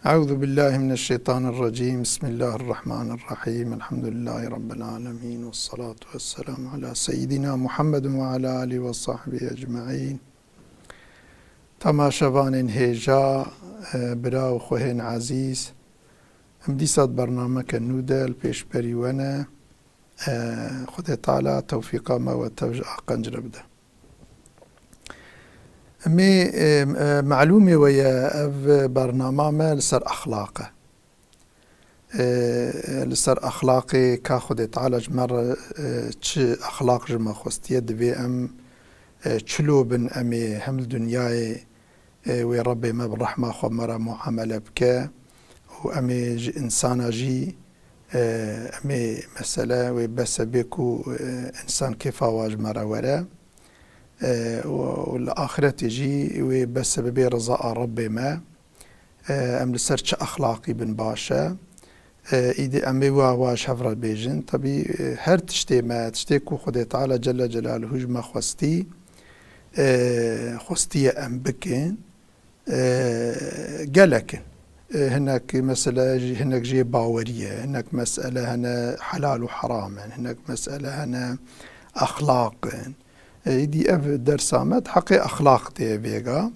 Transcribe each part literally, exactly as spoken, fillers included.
أعوذ بالله من الشيطان الرجيم. بسم الله الرحمن الرحيم. الحمد لله رب العالمين. والصلاة والسلام على سيدنا محمد وعلى آله وصحبه أجمعين. Temaşevanên hêja, e, bira û xwehên ezîz, em dîsa di bernameke nû de li pêşberî we ne. E, Xwedê Teala tewfîqa me we tev ji aqenc re bide. Em ê, e, e, melûmê we ye, ev bernama me li ser exlaq e. E, li ser exlaqê ka Xwedê Teala ji me re, e, çi exlaq ji me xwestiye, divê em, e, çilo bin, em ê hem li dinyayê, e, wê Rebbê me bi rehma xwe me re muamele bike û em ê ji însana jî, e, em ê mesele wê bes e bê ku, e, însan kêfa wa ji me re were, e, û, û li axretê jî wê bes e bibê riza a Rebbê me. E, em li ser çi exlaqî bin baş e? E, îdî em ê wa, wa ji hev re bêjin. Tebî, e, her tiştê me, tiştê ku Xwedê Teala Celle Celaluhu ji me xwestî, e, xwestiye em bikin, e, gelek in. E, hinek mesele jî, hinek jê bawerî ye, hinek mesele hene helal û heram in, hinek mesele hene exlaq in. E, îdî ev dersa me di heqê exlaq tê vêga.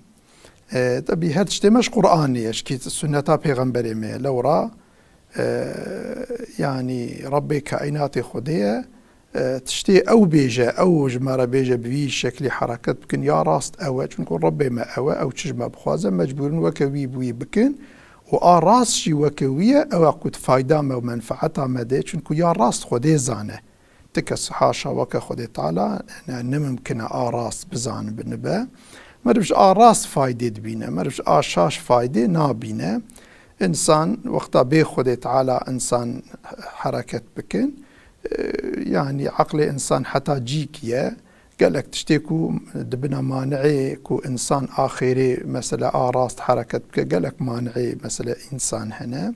E, tebî her tiştê me ji Qur'anê ye, ji kî-, sunneta pêxemberê me ye. Lewra, e, yanî Rebbê kaînatê Xwedê ye, e, tiştê ew bêje, ew ji me re bêje bi vî şeklî hereket bikin, ya rast ew e, çunku Rebbê me ew e, ew çi ji me bixwaze, mecbûr in weke wî bi wî bikin û a rast jî weke wî ye, ew e ku di fayda me û menfaeta me de, çunku ya rast Xwedê zane. Ti kes haşa weke Xwedê Teala ne, ne mimkin e a rast bizanibin be. Meriv ji a rast faydê dibîne, meriv ji a şaş faydê nabîne. Însan wexta bê Xwedê Teala însan hereket bikin, e, yanî eqlê însan heta cîkî ye. Gelek tiştê ku dibine mani'ê ku însan a xêrê, mesele a rast hereket bike, gelek mani'ê, mesele însan hene.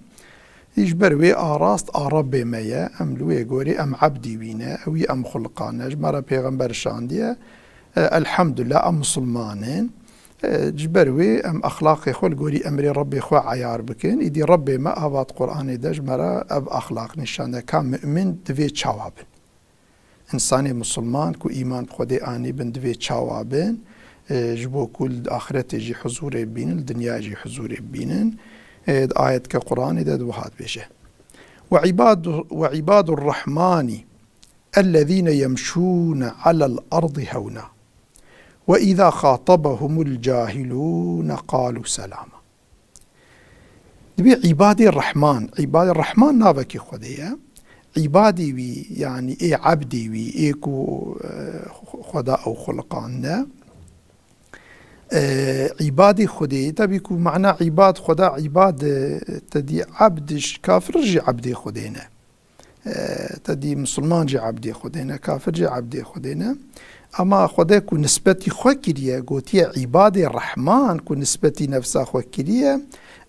Î ji ber wê a rast a Rebbê me ye, em li wê gorî em ebdî wî ne, ewî em xuliqane, ji me re pêxember şandiye. E, elhamdulillah, em misilman in. E, ji ber wê em exlaqê xwe li gorî emrê Rebbê xwe eyar bikin. Îdî Rebbê me ava di Qur'anê de ji me re ev exlaq nîşan de ka mu'min divê çawa bin. Însanê misilman ku îman bi Xwedê anî bin, divê çawa bin, e, ji bo ku li axretê jî huzûrê bibînin, li dinyayê jî huzûrê bibînin. E, di ayetke Qur'anê de di wiha dibêje: "Ve ibadu, ve ibadur rahmani ellezîne yemşûne alel ardi hewna. Ve izâ xatabahumul cahilûne qalû selâma." Dibê îbadê Rehman, îbadê Rehman navekî Xwedê ye. Îbadê wî, yanî ê ebdê wî, ê ku, e, Xweda ew xuliqanine. E, îbadê Xwedê, tebî ku mana îbad, Xweda îbad, e, te dî ebd, kafir jî ebdê Xwedê ne. E, te dî misilman jî ebdê Xwedê ne, kafir jî ebdê Xwedê ne. Ama Xwedê ku nisbetî xwe kiriye, gotiye îbadê Rehman ku nisbetî nefsa xwe kiriye,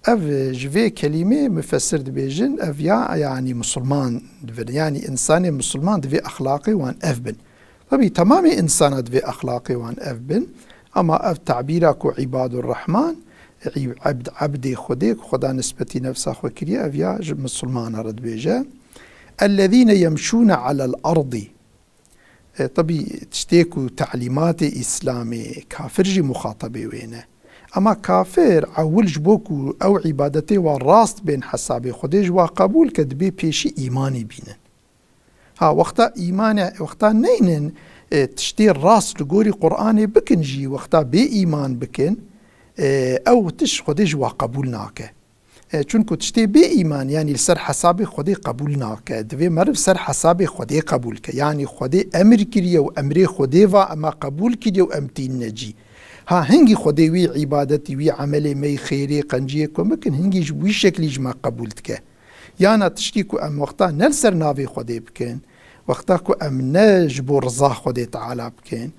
ev ji vê kelîmê mufessir dibêjin, ev ya, yanî misilman divin. Yanî însanê misilman divê exlaqê wan ev bin. Tabî temamê însana divê exlaqê wan ev bin. Ama ev tabîra ku îbadur Rehman, î-, ebd, ebdê Xwedê ku Xweda nisbetî nefsa xwe kiriye, ev ya ji misilmana re dibêje. Ellezîne yemşûne alel ardî. E, tabî tiştê ku telîmatê Îslamê, kafir jî muxatabê wê ne. Ama kafir ewil ji bo ku ew îbadetê wa rast bên hesabê Xwedê ji wa qebûl ke, dibê pêşî îmanî bînin. Ha, wexta îmane, wexta neynin, e, tiştê rast li gorî Qur'anê bikin jî, wexta bê îman bikin, e, ew tişt Xwedê ji wa qebûl nake. E, çunku tiştê bê îman, yanî li ser hesabê Xwedê qebûl nake. Divê meriv ser hesabê Xwedê qebûl ke. Yanî Xwedê emir kiriye û emrê Xwedê va, ema qebûl kiriye û em tînine cî. Ha, hingî Xwedê wî îbadetî, wî emelê me yî xêrê, qenciyê ku em bikin, hingî ji wî şeklî ji me qebûl dike. Yana tiştî ku em wexta ne li ser navê Xwedê bikin, wexta ku em ne ji bo riza Xwedê Teala bikin,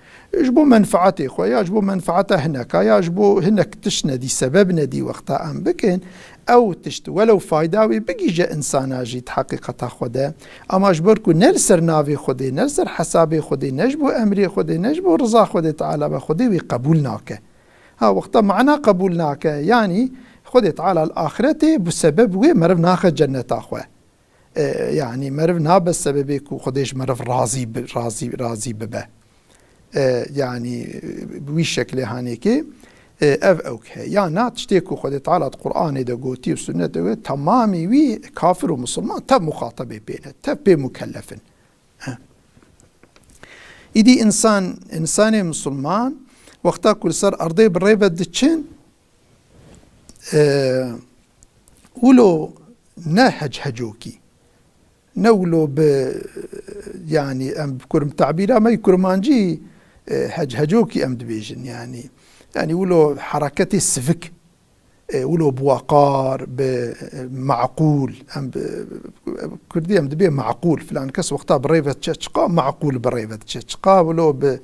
ji bo menfaetê xwe ya ji bo menfaeta hineka ya ji bo hinek tişt nedî, sebeb nedî wexta em bikin, ew tişt welew fayda wê bigihîje însana jî di heqîqeta xwe de, ama ji ber ku ne li ser navê Xwedê, ne li ser hesabê Xwedê, ne ji bo emrê Xwedê, ne ji bo riza Xwedê Teala be, Xwedê wî qebûl nake. Ha, wexta mana qebûl nake, yanî Xwedê Teala li axiretê bi sebeb wê meriv naxe cenneta xwe. E, yanî meriv nabe sebebê ku Xwedê ji meriv razî bi, razî, razî bibe. E, yanî, e, bi wî şeklê hanêkê, e, ev ewk heye. Ya na tiştê ku Xwedê Teala di Qur'anê de gotî û sunnet de wê, temamî wî kafir û misilman tev muxatebê pê ne, tev pê mukellef in. Heh. Îdî însan, însanê misilman wexta ku li ser erdê bi rê ve diçin, e, wilo ne hec hecokî, ne wilo bi, yanî em bi kurm tabîra me yî kurmancî, e, hec hecokî em dibêjin, yanî, yanî wilo hereketê sivik, e, wilo bi weqar, bi, e, meqûl, em bi, kurdî em dibê meqûl, filan kes wexta bi rê ve diçe, çiqa meqûl bi rê ve diçe, çiqa wilo bi,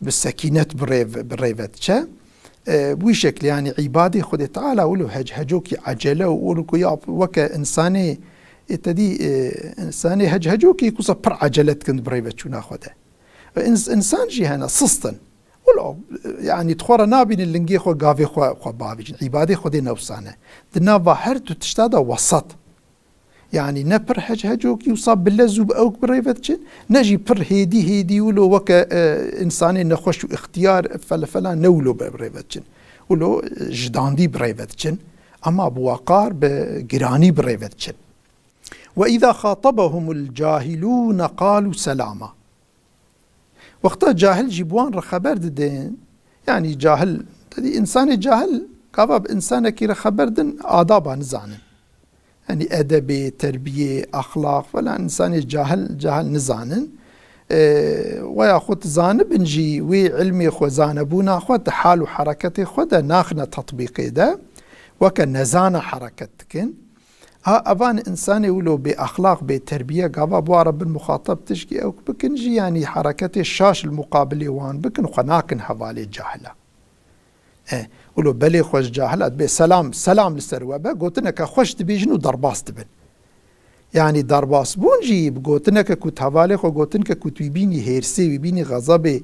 bi sekînet bi rê ve, bi rê ve diçe. E, bi wî şeklî, yanî îbadê Xwedê Teala wilo hec hecokî ecele û wilo ku ya weke însanê, e, te dî, e, însanê hec hecokî kusa pir ecele dikin bi rê ve çûna xwe de. E, îns-, însan jî hene, sist in. Wilo, e, yanî di xwe re nabînin lingê xwe, gavê xwe, xwe bavêjin. Îbadê Xwedê ne wisa ne. Di nava her du tişta de wesat. Yanî ne pir hec hecokî wisa bi lez û bi ewk bi rê ve diçin, ne jî pir hêdî hêdî wilo weke, e, însanê nexweş û ixtiyar fele felan ne wilo bi rê ve diçin. Wilo, e, ji dandî bi rê ve diçin. Ema bi weqar, bi giranî bi rê ve diçin. "Ve îza xatabehumul cahilûne qalû selama." Wexta cahil jî bi wan re xeber didin, yanî cahil, te dî însanê cahil, gava bi însanekî re xeber din, adaba nizanin. Yanî edebê, terbiyê, exlaq falan, însanê cahil, cahil nizanin. Ee, weya xwe dizanibin jî wê ilmê xwe, zanebûna xwe di hal û hereketê xwe de naxine tetbîqê de, weke nezana hereket dikin. Ha, evan însanê wilo bê exlaq, bê terbiye, gava bi wa re bin muxatab tişkî ewk bikin jî, yanî hereketê şaş li muqabilê wan bikin, xwe nakin hevalê cahila. E, wilo belê xwe ji cahila dibê selam, selam li ser we be, gotineke xweş dibêjin û derbas dibin. Yanî derbasbûn jî bi gotineke ku di hevalê xwe gotinke ku tu wî bînî hêrsê, wî bînî xezebê,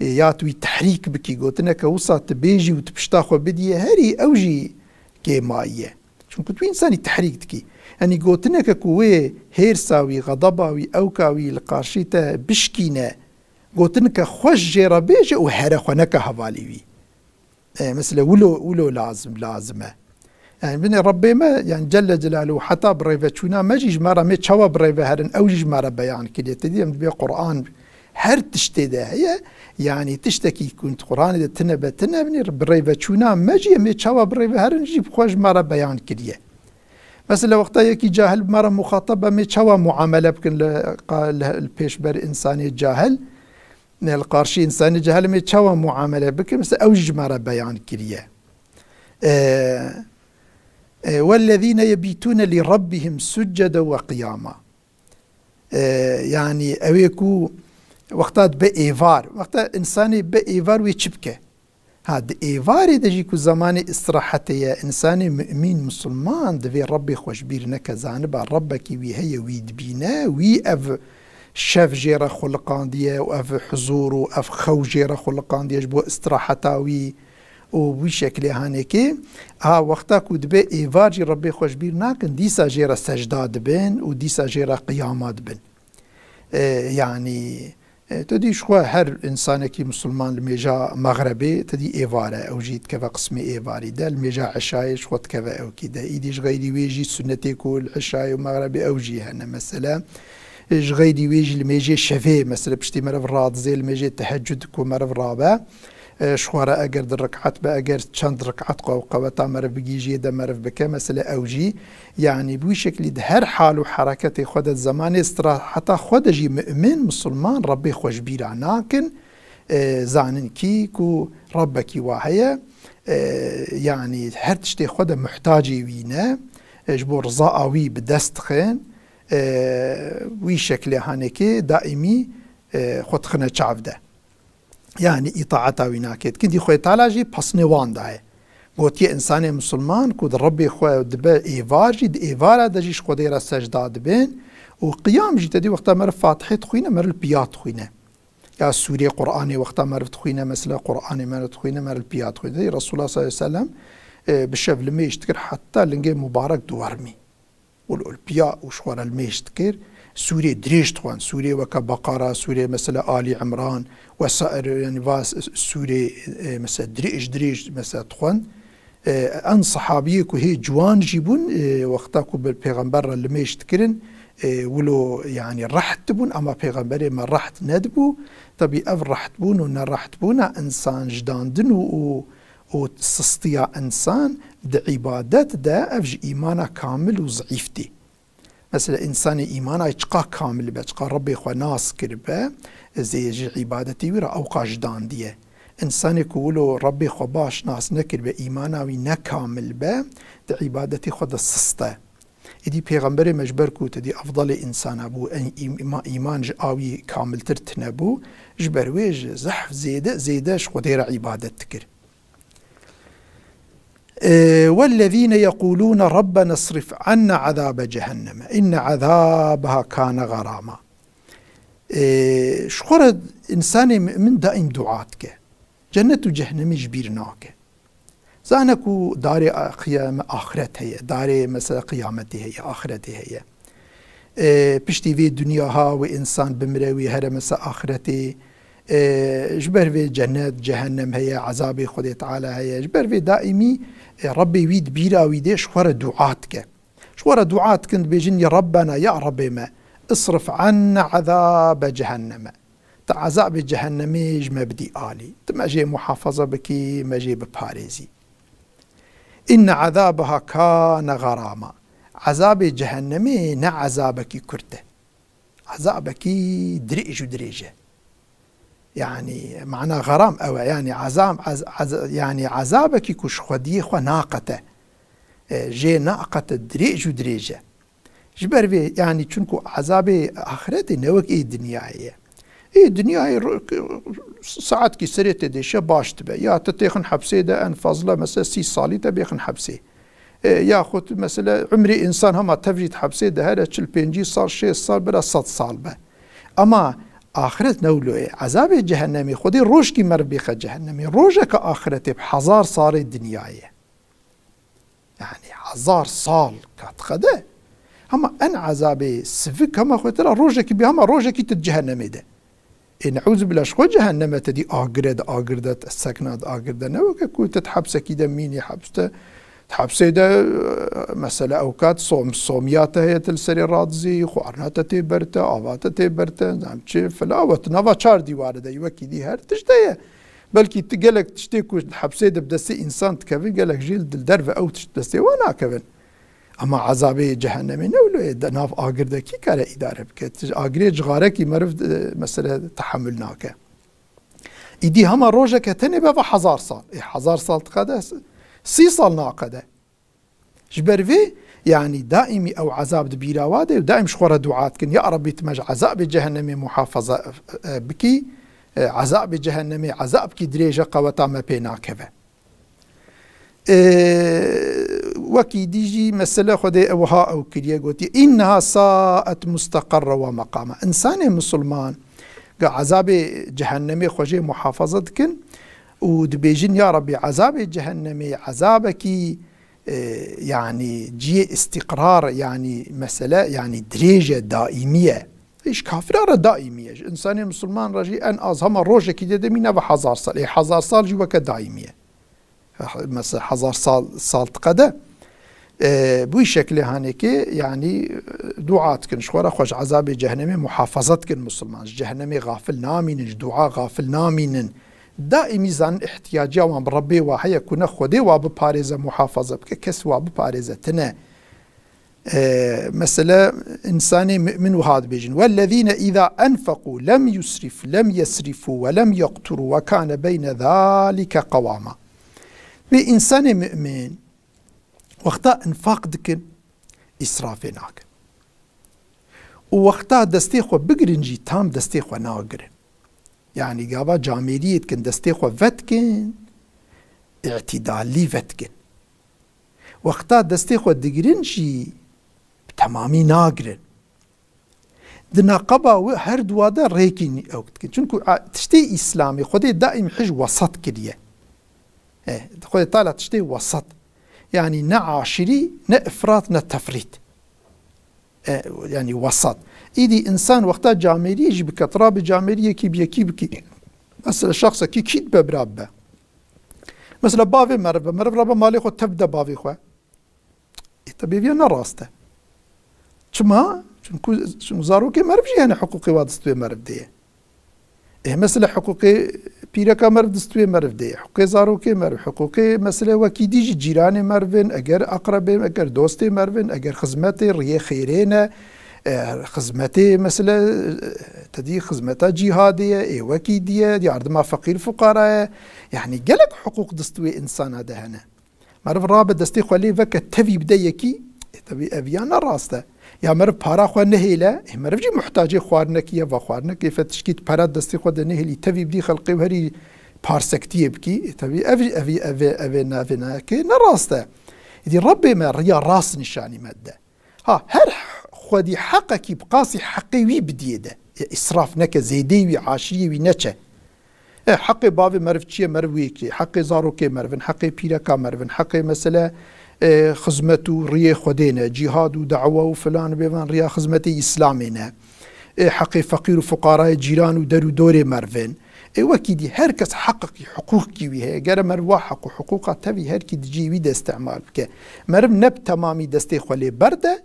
e, ya tu wî tehrîk bikî, gotineke wisa tu bêjî û tu pişta xwe bidiyê herî, ew jî kêmayî ye. Çunku tu însanî tehrîk dikî. Yanî gotineke ku wê hêrsa wî, xedeba wî, ewka wî li qarşî te bişkîne, gotineke xweş jê re bêje û here xwe neke hevalê wî. E, mesela wilo, wilo lazim, lazim e. Yani binê Rebbê me, yani Celle Celaluhu, heta bi rêveçûna me jî ji me re mê çawa bi rê ve herin, ew jî ji me re beyan kiriye. Te dî em dibê Qur'an her tiştê de heye, yani tiştekî ku di Qur'anê de tine be tine binê, bi rêveçûna me jî em ê çawa bi rê ve herin jî bi xwe ji me re beyan kiriye. Mesela wexta yekî cahil bi me re muxatab be, em ê çawa muamele bikin li, li, li pêşber însanê cahil? Ne li qarşî însanê cehil em ê çawa muamele bikin? Mesela ew jî ji me re beyan kiriye. E, e, "Wellezîne yebîtûne li rabbihim succeden ve qiyama." E, yanî ew ê ku wexta dibe êvar, wexta însanê be êvar wê çi bike? Ha, di êvarê de jî ku zemanê îstirahetê ye, însanê mumîn, misilman divê Rebbê xwe ji bîr neke, zaniba Rebbekî wî heye, wî dibîne, wî ev şev jê re xuliqandiye û ev huzûr û ev xew jê re xuliqandiye ji bo îstiraheta wî û wî şeklê hanekê. Ha, wexta ku dibe êvar jî Rebbê xwe ji bîr nakin, dîsa jê re secda dibin û dîsa jê re qiyama dibin. E, yanî, e, tu dî ji xwe her însanekî misilman li mêja mexrebê, tu dî êvar e, ew jî dikeve qismê êvarî de, li mêja eşayê ji xwe dikeve ewkî de. Îdî ji xeyrî wê jî sunetê ku li eşayê û mexrebê ew jî hene mesele. E, ji xeyrî wê jî li mêjê şevê, mesele piştî meriv radizê, li mêjê tehecud ku meriv rabe, e, ji xwe re eger di rik'et be, eger çend rik'et qe-, qeweta meriv bigihîjiyê de meriv bike, mesele ew jî, yanî bi wî şeklî di her hal û hereketê xwe de, zemanê istiraheta xwe de jî mumîn, misilman Rebbê xwe ji bîra nakin, e, zanin kî ku Rebbekî wa heye, e, yanî her tiştê xwe de muhtacê wî ne, e, ji bo riza a wî bi dest dixin, e, wî şeklê hanekê daîmî, e, xwe dixine çav de. Yanî îtaeta wî nake. Dikin dî Xwedê Teala jî pesnê wan daye. Gotiye, însanê misilman ku di Rebbê xwe dibe êvar jî, di êvara de jî ji Xwedê re secda dibin û qiyam jî, te dî wexta meriv Fatihê dixwîne, meriv li piya dixwîne. Ya sûrê Qur'anê wexta meriv dixwîne, mesela Qur'anê meriv dixwîne, meriv li piya dixwîne. Te dî Resulullah sallallahu aleyhi ve sellem E, bi şev limêj dikir heta lingê mubarek diwermî. Û li olpiya û ji xwe re limêj dikir, sûrê dirêj dixwend. Sûrê weke Beqara, sûrê mesela Alî Imran, wesair, yani va s-, sûrê, e, mesela dirêj, dirêj mesela dixwend. E, en sahabiyê ku hê ciwan jî bûn, e, wexta ku bi pêxember re limêj dikirin, e, wilo yani reht dibûn, ama pêxemberê me reht nedibû. Tabi ev rehtbûn û nerehtbûna insan, jidandin û, û, û sistiya insan di îbadet de ev ji îmana kamil û zeîf tê. Mesela, însanê îmana çiqa kamil be, çiqa Rebbê xwe nas kiribe, zê ji îbadetê wî re ewqa jidandiye. Însanê ku wilo Rebbê xwe baş nas nekiribe, îmana wî ne kamil be, di îbadetê xwe de sist e. Êdî Pêxemberê me ji ber ku te dî efdalê însana bû, en-, îma-, îman ji a wî kamiltir tine bû, ji ber wê ji zehf zêde, zêde ji Xwedê re îbadet dikir. Ee, "Wellezîne yeqûlûne Rabbena srif anna azâbe cehenneme, inne azâbeha kâne garâma." Ee, ji xwe re însanê mu'min daîm dua dike. Cennet û cehennemî ji bîr nake. Zane ku darê a-, qiyame-, axiret heye, darê mesela qiyametê heye, axiretê heye. E, piştî vê dinya ha wê însan bimire, wê here mesela axiretê, e, ji ber vê cennet, cehennem heye, ezabê Xwedê Teala heye. Ji ber vê daîmî, e, Rebbê wî di bîra wî dê, ji xwe re dua dike. Ji xwe re dua dikin, dibêjin, "Ya Rabbena, ya Rebbê me, isrif anna azabe cehenneme." Tu ezabê cehennemê ji me bidî alî. Tu me jê muhafaza bikî, me jê biparêzî. Inne azabeha kane garama. Ezabê cehennemê ne ezabekî kurt e. Ezabekî dirêj û dirêj e. Yani, mana garam ew e. Yani, ezab, ez, ez, yani, ezabekî ku ji xwediyê xwe naqete. E, jê naqete dirêj û dirêj e. Ji ber vê, yani, çunku ezabê axiretê ne wek ê dinyayê ye. Ê dinyayê ro-, saetkî serê te dêşe baş dibe. Ya te têxin hepsê de en fazla mesela sî salî te bêxin hepsê. E, yaxud mesela umrê însan hema tev jî di hepsê de here çil pêncî sal, şêst sal, bila sed sal be. Ama axiret ne wilo ye. Ezabê cehennemê, Xwedê rojkî meriv bêxe cehennemê. Rojeke axiretê bi hezar salê dinyayê ye. Yani hezar sal ka diqede. Hema en ezabê sivik hema xwe tira rojekî bî, hema rojekî tu di cehennemê de. Ê neûzubila ji xwe cehenneme te dî agir e, di agir de, sekna di agir de. Ne weke ku tu di hepsekî de mînî, heps te, di hepsê de, e, mesela ew kat som, somiya te heye, tu li serê radizî, xwarina te tê ber te, ava te tê ber te, zam çi, fila, we tu nava çar dîware de, wekî dî her tişt heye. Belkî tu gelek tiştê ku di hepsê de bi destê însan dikevin, gelek jî li derve ew tişt destê wan nakevin. Ama ezabê cehennemê ne wilo ye, di nav agir de kî kare îdare bike? Ti agirê cixarekî meriv, e, mesele tehemul nake. Îdî hema rojeke tenê be va hezar sal. Ê, hezar sal diqede, sî sal naqede. Ji ber vê, yanî daîmî ew ezab di bîra wa de û daîm ji xwe re dua dikin, "Ya Rebbî, tu me ji ezabê cehennemê muhafaza, e, bikî, e, ezabê cehennemê ezabkî dirêje qeweta me pê nakeve." E, wekî dî jî mesele Xwedê ew wiha ew kiriye, gotiye, "Înneha saet musteqerre we meqama." Însanê misilman ga ezabê cehennemê xwe jê muhafaza dikin û dibêjin, "Ya Rebbî, ezabê cehennemê ezabekî e, yanî cihê îstîqrar, yanî mesele, yanî dirêj e, daîmî ye. Ji kafira re daîmî ye. Ji însanê misilman re jî en az hema rojekî dê demîne ve hezar sal. Ê hezar sal jî weke daîmî ye. Mesela hezar sal, sal diqede. E, bu şekilê hanekê, yanî, e, dua dikin. Ji xwe re xwe ji ezabê cehennemê muhafaza dikin misilman. Ji cehennemê gafil namînin, ji dua gafil namînin. Daîmî zanin ihtiyaciya wan bi Rebbê wa heye ku ne Xwedê wa biparêze, muhafaza bike, kes wa biparêze tine. E, mesele însanê mu'min wiha dibêjin, "Wellezîne îzâ enfeqû lem yusrif, lem yesrifû ve lem yeqturû ve kâne beyne zâlike qewâma." Vê însanê mu'min wexta infaq dikin, îsrafê nakin. Û wexta destê xwe bigirin jî tam destê xwe nagirin. Yanî gava camêriyê dikin, destê xwe vedikin, îtîdalî vedikin. Wexta destê xwe digirin jî bi temamî nagirin. Di neqeba wê her duwa de rêkî ew dikin. Çunku a, tiştê Îslamê Xwedê daîm hij wesat kiriye. E, Xwedê Teala tiştê wesat. Yanî ne aşirî, ne ifrat, ne tefrît. E, yanî wesat. Îdî însan wexta camêriyê jî bike, tu rabê camêriyekî bi yekî bikî. Mesela şexsekî kî dibe bira bibe. Mesela bavê meriv be, meriv rabe malê xwe tev de bavê xwe. E, tebî ev ya ne rast e. Çima? Çunku, çunku zarokê meriv jî hene hiqûqê wa distwê meriv de ye. E, mesela hiqûqê pîreka meriv distwê meriv de ye. Hiqûqê zarokê meriv, hiqûqê mesela wekî dî jî cîranê meriv in, eger aqrebê, eger dostê meriv in, eger xizmetê riyê xêrê ne, e, xizmetê mesela, e, te dî xizmeta cîhadê ye, ê wekî dî ye, yardima feqîr fuqara ye. Yanî gelek hiqûq distwê însana de hene. Meriv rabe destê xwe lê veke tevî bide yekî, e, tevî ev ya ne rast e. Ya meriv para xwe nehêle, e, meriv jî muhtacê xwarinekî ye, va xwarinekê fe tişkî tu pera destê xwe de nehêlî, tevî bidî xelqê û herî parsektiyê bikî, e, tevî ev, ev, ev, ev, ev navê nayekê ne rast e. Îdî Rabbê me riya rast nîşanî me dide. Ha, her xwedî heqekî bi qasî heqê wî bidiyê de. E, îsraf neke, zêdeyê wî, aşiriyê wî neçe. E, heqê bavê meriv çi ye? Meriv wê kê. Heqê zarokê meriv in, heqê pîreka meriv in, heqê mesele, e, xizmet û riyê Xwedê ne, cîhad û dawa û filan û bêvan riya xizmetê Îslamê ne. E, heqê feqîr û fuqarayê cîran û der û dorê meriv in. E, wekî dî her kes heqekî, hiqûqkî wî heye. Gere meriv wa heq û hiqûqa tevî her kî di cihê wî de îstîmal bike. Meriv ne bi temamî destê xwe lê berde,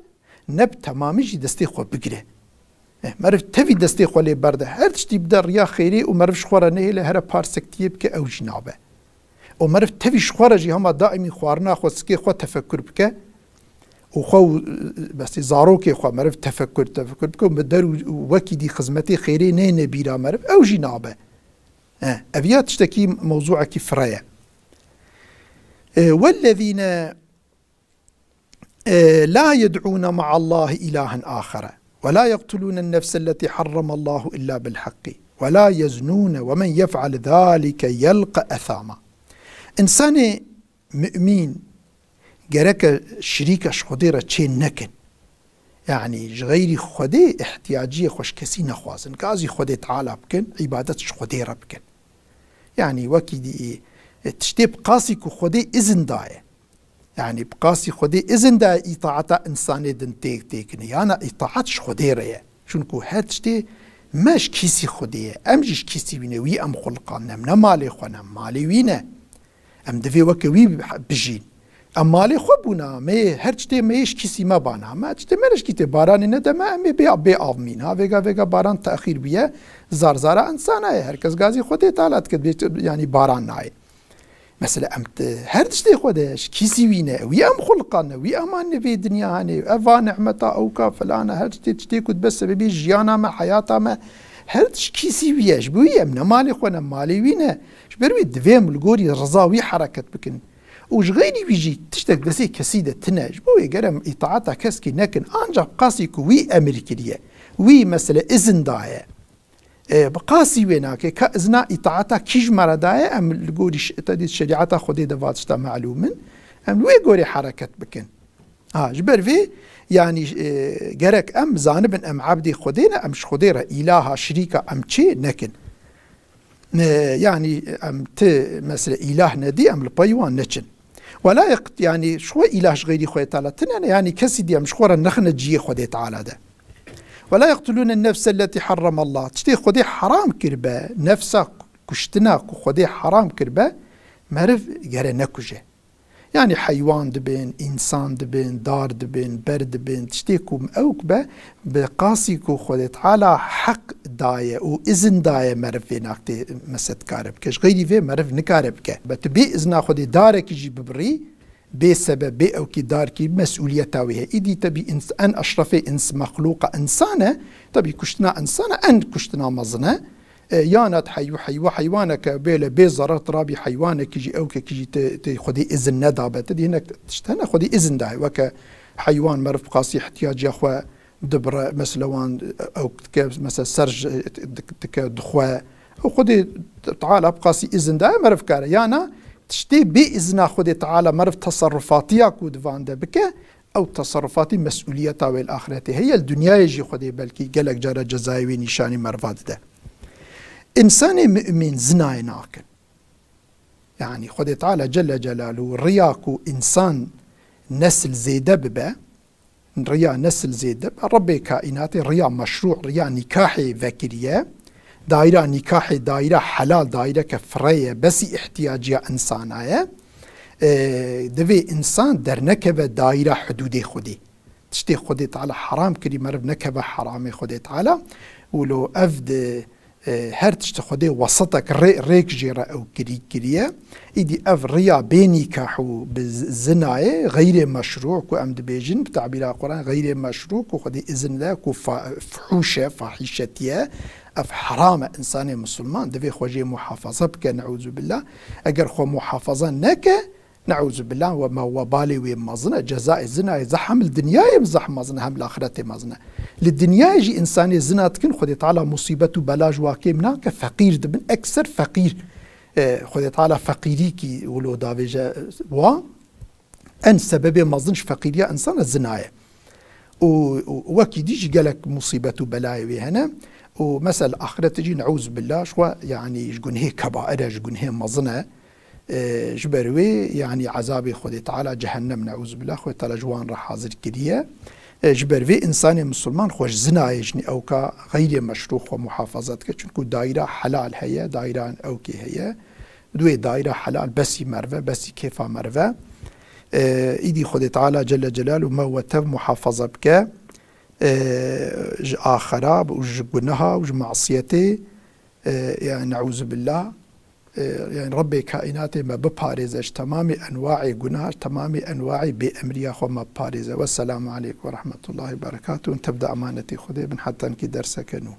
ne bi temamî jî destê xwe bigire. Eh, meriv tevî destê xwe lê berde. Her tiştî bide riya xêrê û meriv ji xwe re nehêle here parsektiyê bike, ew jî nabe. Û meriv tevî ji xwe re jî hema daîmî xwarina xwe, sikê xwe tefekur bike û xwe û, e, besî zarokê xwe meriv tefekur, tefekur bike û bi der û, û wekî dî xizmetê xêrê neyne bîra meriv, ew jî nabe. Eh, ev ya tiştekî mewzûekî fire ye. E, wellezîne E, la yed'ûne ma'allâhi ilâhen âxere ve la yeqtulûnen nefselleti harramallahu illâ bil haqqi ve la yeznûne ve men yef'al zâlike yelqe ethâma. Însanê mumîn gereke şirîke ji Xwedê re çê nekin. Yanî ji xeyrî Xwedê ihtiyaciyê xwe ji kesî nexwazin. Gazî Xwedê Teala bikin, îbadet ji Xwedê re bikin. Yanî wekî dî, e, tiştê bi qasî ku Xwedê izin daye. Yanî bi qasî Xwedê izin daye îtaeta însanê din tê, têkine. Yana îtaet ji Xwedê re ye. Çunku her tiştê me ji kîsî Xwedê ye. Em jî ji kîsî wî ne. Wî em xuliqandin. Em ne malê xwe ne. Em malê wî ne. Em divê weke wî bijîn. Em malê xwe bûna. Me yê her tiştê me yê ji kîsî me bana. Me tiştê me re ji kî tê. Baranê nede me, em ê bê, bê av mîn. Ha vêga vêga baran texîr bûye. Zar zara însana ye. Her kes gazî Xwedê Teala dike. Bê, yanî baran nayê. Mesela em ti-, her tiştê Xwedê, ji kîsî wî ne, wî em xuliqandine, wî em anîne vê dinya hanê, ev va nihmeta, ew ka filana, her tiştê, tiştê ku dibe sebebê jiyana me, heyata me, her tişt kîsî wî ye. Ji bo wî em ne malê xwe ne, malê wî ne. Ji ber wî divê em li gorî riza wî hereket bikin. Û ji xeyrî wî jî tiştek destê kesî de tine. Ji bo wê ger em îtaeta keskî nekin, ancak qasî ku wî emir kiriye, wî mesele izin daye. E, bi qasî wê nake. Ka izna îtaeta kî ji me re daye, em li gorî ş-, te dît şerîeta Xwedê de va tişta melûm in. Em li wê gorê hereket bikin. Ha, ji ber vê, yanî, e, gerek em zanibin em ebdê Xwedê ne, em ji Xwedê re îlaha şirîka em çê nekin. E, yanî em ti, mesele îlah nedî, em li pey wan neçin. Wela yeqt-, yanî ji xwe îlah ji xeyrî Xwedê Teala tine ne, yanî kesî dî em ji xwe re nexine cihê Xwedê Teala de. Wela yeqtulûne nefse lletî harramallah. Tiştê Xwedê heram kiribe, nefsa kuştina ku Xwedê heram kiribe, meriv gere nekuje. Yanî heywan dibin, însan dibin, dar dibin, ber dibin, tiştê ku ewk be, bi qasî ku Xwedê Teala heq daye û izin daye meriv vê naktê mesedkare bike. Ji xeyrî vê meriv nikare bike. Be tu bê izna Xwedê darekî jî bibirî, bê sebeb, bê ewkî darkî mesûliyeta wê heye. Îdî tebî ins-, en eşrefê ins-, mexlûqa insan e. Tebî kuştina insan e, en kuştina mezin e. E, yana di heyw-, heywa heywaneke bêle bê zerar tu rabî heywanekî jî ewkekî jî tê, tê Xwedê izin nedabe. Ti dî hinek tişt hene Xwedê izin daye. Weke heywan meriv bi qasî ihtiyaciya xwe dibire, mesela wan ewk dike, mesela ser ji, dik-, dike, dixwe. Û Xwedê Teala bi qasî izin daye meriv kare. Yana tiştê bê izna Xwedê Teala meriv teserrufatiya ku di van de bike, ew teserrufatî mesûliyeta wê li axretê heye, li dinyayê jî Xwedê belkî gelek cara cezayê wê nîşanî meriva dide. Însanê mumîn zinayê nakin. Yani Xwedê Teala Celle Celaluhu riya ku insan nesil zêde bibe, riya nesil zêde bibe, Rebbê kaînatê riya meşrû, riya nîkahê vekiriye. Daîra nîkahê, daîra helal, daîreke firê ye, besî îhtiyaciya insana ye. E, divê insan dernekeve daîra hudûdê Xwedê. Tiştê Xwedê Teala heram kirî, meriv nekeve heramê Xwedê Teala. Wilo ev di, e, her tiştê Xwedê wesetek rê-, rêk jê re ew kirî kiriye. Îdî ev riya bê nîkah û bi z-, zinayê xeyrê meşrû ku em dibêjin, bi tabîra Quran xeyrê meşrû ku Xwedê izin de ku fa-, fuhûş e, fahîşetî ye, ev heram e. Însanê misilman divê xwe jê muhafaza bike, neûzubillah. Eger xwe muhafaza neke, neûzubillah, we me webalê wê mezin e, cezayê zinayê zeh hem li dinyayê zeh mezin e, hem li axiretê mezin e. Li dinyayê jî însanê zina dikin, Xwedê Teala musîbet û bela ji wa kêm nake, feqîr dibin, ekser feqîr. E, Xwedê Teala feqîrîkî wilo davêje wa, en sebebê mezin ji feqîriya însan e zina ye. Û, û wekî dî jî gelek musîbet û belayê wê hene. Û mesela axiretê jî neûzubillah ji xwe, yanî ji gunhê kebair e, ji gunhê mezin e. E, ji ber wê, yanî ezabê Xwedê Teala cehennem, neûzubillah, Xwedê Teala ji wan re hazir kiriye. E, ji ber vê însanê misilman xwe ji zinayê, jinî ewka xeyrê meşrû xwe muhafaza dike. Çunku daîra helal heye, daîra ewkê heye. Di wê daîra helal besî meriv e, besî kêfa meriv e. E, îdî Xwedê Teala Celle Celaluhu me we tev muhafaza bike, e, ji axera û ji guneha û ji masiyetê, e, yani neûzubillah, e, yani Rebbê kaînatê me biparêze ji temamê enwaê guneha, ji temamê enwaê bêemriya xwe me biparêze. Wesselamu aleykum ve rahmetullahi ve berekatuhu. Hûn tev de emanetê Xwedê bin, heta hinkî derseke nû.